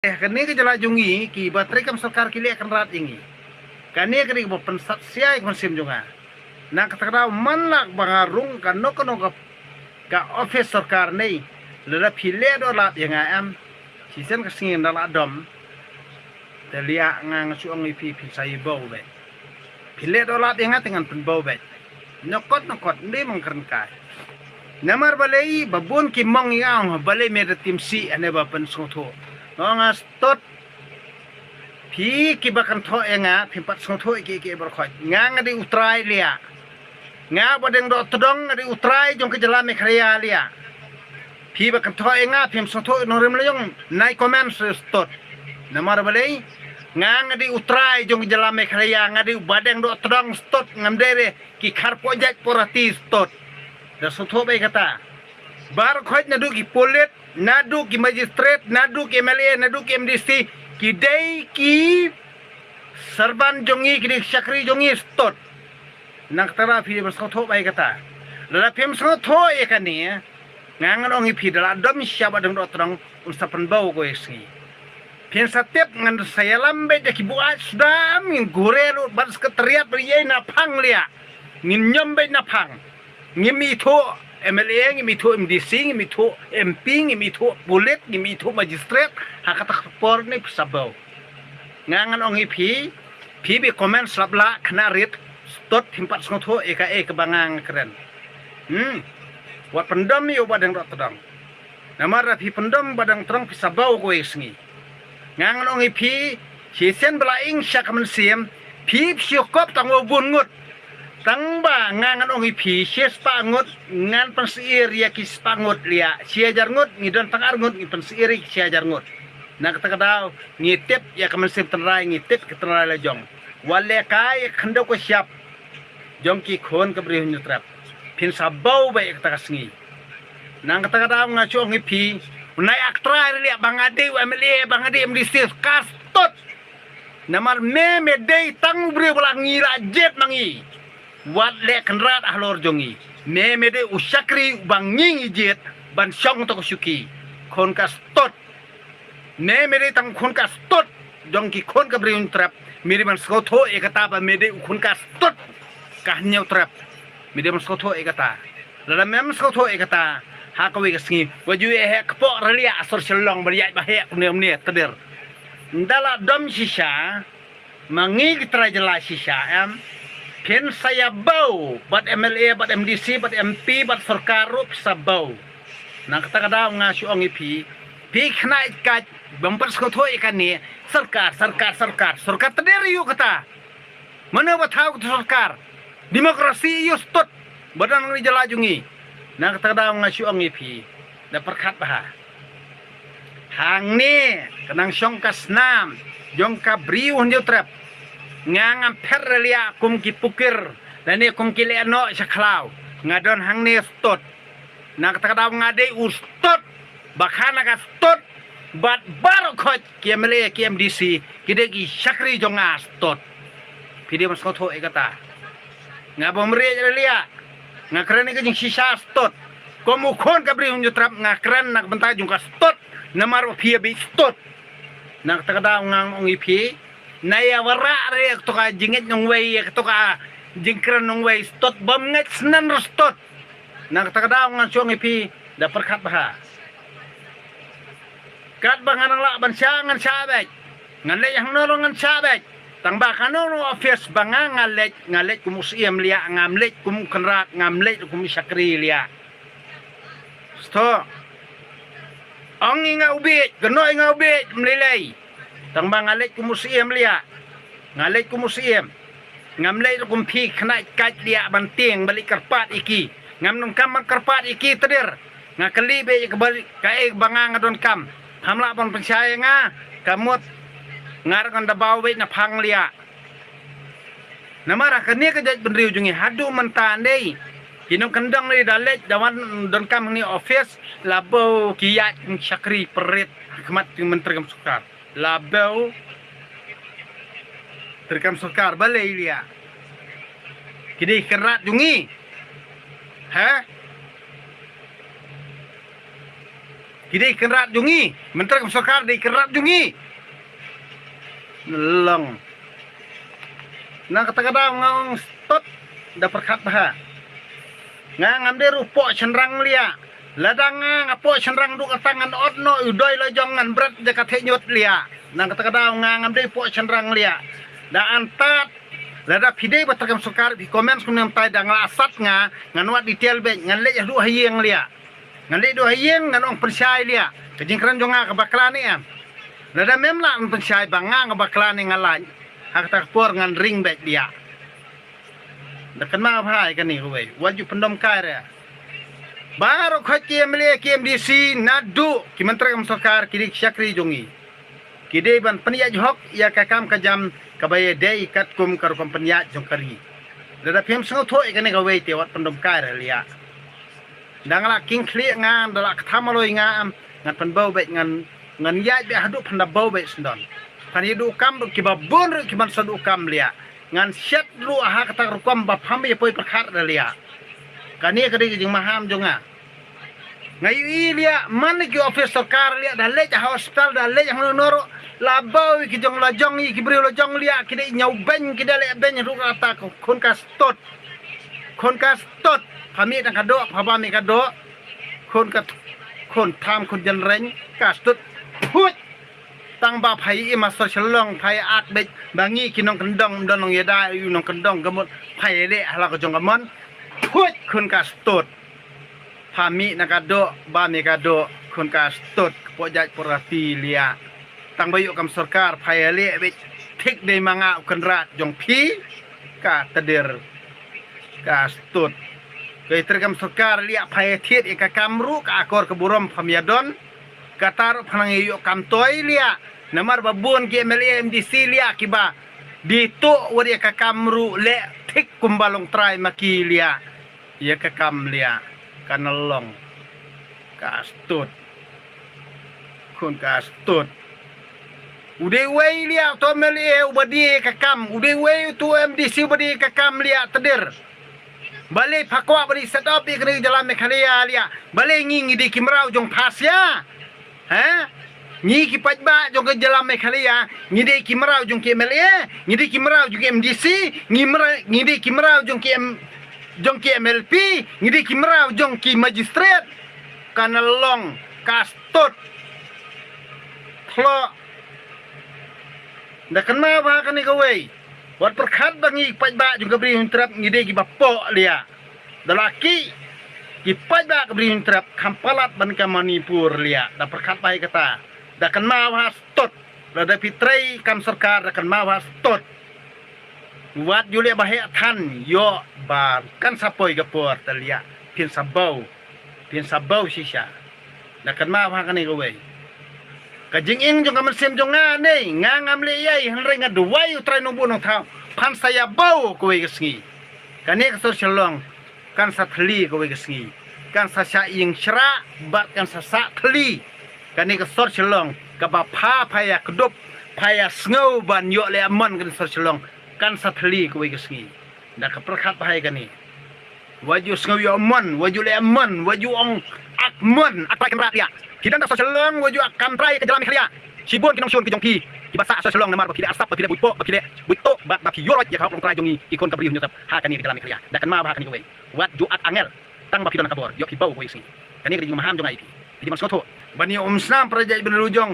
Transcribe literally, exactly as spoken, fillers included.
Eh, kane ka jylla jong ngi, kiba trei kam sorkar ki leh kynrad ïa ngi. Kane ka dei kaba pynsat sia ïa ka mynsiem jong nga. Na kata ka daw man la ba nga rung kano kano ka, ka office sorkar ne. Lada phi leh doh lap ïa nga em. Shisien ka sngi nda la dom. Te liah nga nga shu ong ïa phi phin sa ïa bau beit. Phi leh doh lap ïa nga te ngan pynbau beit. Nyokot nyokot ym dei mang kren kai. Namar balei ba bun ki mong ïa nga ong balei me da tim sih ane ba pynsngewthuh. Nga ong nga stot. Phi kiba kynthoh ïa nga phim pat sngewthuh ïa ki ki baroh khoit. Nga nga dei u trai liah. Nga ba deng doh tdong nga dei u trai jong ka jylla Meghalaya liah. Phi ba kynthoh ïa nga phim sngewthuh nongrim la jong nai comment stot. Namar balei nga nga dei u trai jong ka jylla Meghalaya nga dei u ba deng doh tdong stot ngam dei re ki khar pojak porati stot. Da sngewthuh bai kata. Baroh khoit naduh ki pulit, naduh ki magistrate, naduh ki M L A, naduh ki M D C, ki dei ki serban jong ngi, ki dei ki shakri jong ngi stot. Na kata ka daw phi dei ban sngewthuh bai kata. Lada phim sngewthuh ïa kane, nga ngan ong ïa phi da la dom shisha ba dang doh tdong, un sa pynbau ko ïa sngi. Phin sa tip ngan sa ïalam beit da ki buaid sdam ngin kure lut ban sekretariat beri ei na phang liah. Ngin ñiom beit na phang. Ngim ithuh M L A, ngim ithuh M D C, ngim ithuh M P, ngim ithuh pulit, ngim ithuh magistrate. Ha kata ka por ne phi sa bau. Nga ngan ong ïa phi, phi bi comment slap lah khynnah rit stot phim pat sngewthuh ïa kaei kaba nga nga kren. Hmm. Wat pyndom ïa u ba dang doh tdong. Namar da phi pyndom ba dang tdong phi sa bau ko ïa sngi. Nga ngan ong ïa phi, shisien ba la ing sha ka mynsiem, phi phi shu kop tang wa bun ngut. Tang ba nga ngan ong ïa phi, shi spah ngut, ngan pynsyier ïa ki spah ngut liah, shi hajar ngut, ngi don tang ar ngut, ngi pynsyier ïa ki shi hajar ngut. Na kata ka daw, ngi tip ïa ka mynsiem tynrai, ngi tip ka tynrai la jong. Wat leh kai ïa ka khyndew ka shyiap jong ki khun ka briew Hynñiewtrep. Phin sa bau beit ïa kata ka sngi. Na kata ka daw nga shu ong ïa phi, u nai aktrai liah ba nga dei u M L A, ba nga dei M D C, ka stot. Namar me me dei tang u briew ba la ngi la jied ma ngi. Wat leh kynrad halor jong ngi. Me me dei u shakri ba ngi ngi jied ban shong to ka shuki. Khun ka stot. Me me dei tang khun ka stot jong ki khun ka briew Hynñiewtrep. Me dei ban sngewthuh ïa kata ba me dei u khun ka stot ka Hynñiewtrep. Me dei ban sngewthuh ïa kata. Lada mem sngewthuh ïa kata ha kawei ka sngi wa ju ïa heh kpoh raliah asor Shillong ba ïaid ba heh kumne kumne tdir. Nda la dom shisha ma ngi ki trai jylla shisha em. Phin sa ïa bau bad M L A bad M D C bad M P bad sorkar ruh phin sa bau. Na kata ka daw nga shu ong ïa phi, phi khynnah ïeit kait bym pat sngewthuh ïa kane. Sorkar, sorkar, sorkar, sorkar tdir ïa u kata. Mano ba thaw kata sorkar? Demokrasi ïa u stot. Ba don ngi jylla jong ngi. Na kata ka daw nga shu ong ïa phi, da pyrkhat bha. Hangne ka nang shong ka snam jong ka briew Hynñiewtrep. Nga ngam phet raliah kum ki pukir lane kum ki lehnoh sha khlaw. Nga don hangne stot. Na kata ka daw nga dei u stot ba kha na ka stot bad baroh khoit ki M L A ki M D C ki dei ki shakri jong nga stot. Phi dei ban sngewthuh ïa kata. Nga bym rieh raliah. Nga kren ïa ka jingshisha stot. Kum u khun ka briew Hynñiewtrep nga kren na ka bynta jong ka stot. Namar ba phi ïa bit stot. Na kata ka daw nga ong ïa phi, na ïa wanrah re ïa kato ka jingngeit nongwei, ïa kato ka jingkren nongwei stot, bym ngeit snen re stot. Na kata ka daw ngan shu ong ïa phi, da pyrkhat bha. Katba ngan nang lah ban shah ngan shah beit. Ngan leit hangno ruh ngan shah beit. Tang ba kano ruh office ba nga nga leit, nga leit kum u siem liah, ngam leit kum u kynrad, ngam leit kum u shakri liah. Stot. Ong ïa nga u bieit, kynnoh ïa nga u bieit, ym lei lei. Tang ba nga leit kum u siem liah. Nga leit kum u siem. Ngam leit ruh kum phi khynnah kait liah ban tieng ba leit kyrpad ïa ki. Ngam donkam ban kyrpad ïa ki tdir. Nga kylli beit ïa kaba kaei ba nga nga donkam. Pham lah ban pynshai ïa nga. Ka mut nga ruh ngan da bau beit na phang liah. Namar ha kane ka jaitbynriew jong ngi haduh mynta ndei ki nongkyndong ndei da leit da wan donkam hangne office la bau ki ïaid kum shakri pyrrit ha khmat ki myntri kam sorkar. La bau treikam sorkar balei liah. Ki dei kynrad jong ngi. Ha? Ki dei kynrad jong ngi, ki myntri kam sorkar dei kynrad jong ngi. Long. Na kata ka daw nga ong stot, da pyrkhat bha. Nga ngam dei ruh poh shynrang liah. Lada nga nga poh shynrang duh kata ngan ot noh u doi la jong ngan bret da ka theh ñiut liah. Na kata ka daw nga ngam dei poh shynrang liah. Da antad, lada phi dei ba tyrkem sorkar phi comment kumne mynta da nga la sat nga, ngan wad detail beit, ngan leit haduh ha ïing liah. Ngan leit duh ha ïing ngan ong pynshai liah. Ka jingkren jong nga ka bakla ne em. Lada mem lah ngan pynshai ba nga nga bakla ne nga lait. Ha kata ka por ngan ring beit liah. Da kynmaw bha ïa kane kawei. Wat ju pyndom kai re. Baroh khoit ki M L A ki M D C naduh ki myntri kam sorkar ki dei ki shakri jong ngi. Ki dei ban pynïaid hok ïa ka kam ka jam kaba ïadei katkum ka rukom pynïaid jong ka ri. Lada phim sngewthuh ïa kane kawei te wat pyndom kai re liah. Da nga la king khlieh nga, da la ktham aloi nga, ngan pynbaw beit ngan, ngan ïaid beit haduh phan da baw beit sndon. Phan ïa duh kam ruh kiba bun ruh ki ban sa duh kam liah. Ngan shet ruh ha kata ka rukom ba pham ïa poi pyrkhat re liah. Kane ka dei ka jingmaham jong nga. Nga ïohi liah man ki office sorkar liah da leit ha hospital da leit ha nor nor ruh la baw ïa ki jong la jong ïa ki briew la jong liah ki dei ñiaw beiñ ki da leh beiñ ruh kata ka khun ka stot. Khun ka stot. Pha mih tang ka doh, pha bam ïa ka doh. Khun ka khun tham khun jynreng ka stot. Phuit. Tang ba pha ïa i Master Shalong pha ïa ak beit ba ngi ki nongkyndong ym don nongïada ïa u nongkyndong ka mut pha ïa leh ha la ka jong ka mon. Phuit khun ka stot. Pha mih na ka doh, bam ïa ka doh, khun ka stot, ka poh jait poh rati liah. Tang ba ïoh kam sorkar, pha ïa leh beit, thik dei ma nga u kynrad jong phi, ka tdir, ka stot. Ka ïa tyrkem sorkar liah, pha ïa thied ïa ka kam ruh, ka akor ka burom pham ïa don, kata ruh pha nang ïa ïoh kam toi liah. Namar ba bun ki M L A M D C liah kiba dei tuh wat ïa ka kam ruh leh thik kumba long trai ma ki liah. Ïa ka kam liah, ka na long, ka stot. Khun ka stot. U dei wei liah uto M L A uba dei ka kam, u dei wei uto M D C uba dei ka kam liah tdir. Balei pha kwah ba dei set up ïa kane ka jylla Meghalaya liah. Balei ngi ngi dei ki mraw jong pha sia. Ha? Ngi ki paidbah jong ka jylla Meghalaya, ngi dei ki mraw jong ki M L A, ngi dei ki mraw jong ki M D C, ngi mra-, ngi dei ki mraw jong ki M-, jong ki M L P, ngi dei ki mraw jong ki magistrate. Ka na long, ka stot. Thlo. Da kynmaw bha kane kawei. Wat pyrkhat ba ngi paidbah jong ka Bri Hynñiewtrep ngi dei kiba poh liah. Da la ki, ki paidbah ka Bri Hynñiewtrep kham palat ban ka Manipur liah. Da pyrkhat bha ïa kata. Da kynmaw bha stot. Lada phi trei kam sorkar da kynmaw bha stot. Wat ju leh ba heh than ïoh ba kan sa poi ka por te liah. Phin sa baw. Phin sa baw shisha. Da kynmaw bha kane kawei. Ka jingim jong ka mynsiem jong nga ne, nga ngam leh ei ei, hynrei nga duwai U Trai Nongbuh Nongthaw, phan sa ïa baw kawei ka sngi. Kane ka sor Shillong kan sa thylli kawei ka sngi. Kan sa shah ïing shrah bad kan sa sah thylli. Kane ka sor Shillong kaba pha pha ïa kdup, pha ïa sngew ban ïoh leh mon, kane sor Shillong kan sa thylli kawei ka sngi. Da ka pyrkhat bha ïa kane. Wat ju sngew ïoh mon, wat ju leh mon, wat ju ong ak mon, ak trai kynrad liah. Ki don da sor Shillong, wat ju ak kam trai ka jylla Meghalaya. Shibun ki nongshun ki jong phi kiba sah sor Shillong namar ba phi leh arsap, ba phi leh buit poh, ba phi leh buit tuh, bad ba phi ïoh lait ïa ka hok longtrai jong ngi ki khun ka Bri Hynñiewtrep ha kane ka jylla Meghalaya. Da kynmaw bha kane kawei. Wat ju ak angel tang ba phi don ha ka bor, ïoh phi baw kawei ka sngi. Kane ka dei ka jingmaham jong nga ïa phi. Phi dei ban sngewthuh. Ban ïa um snam para jaid bynriew jong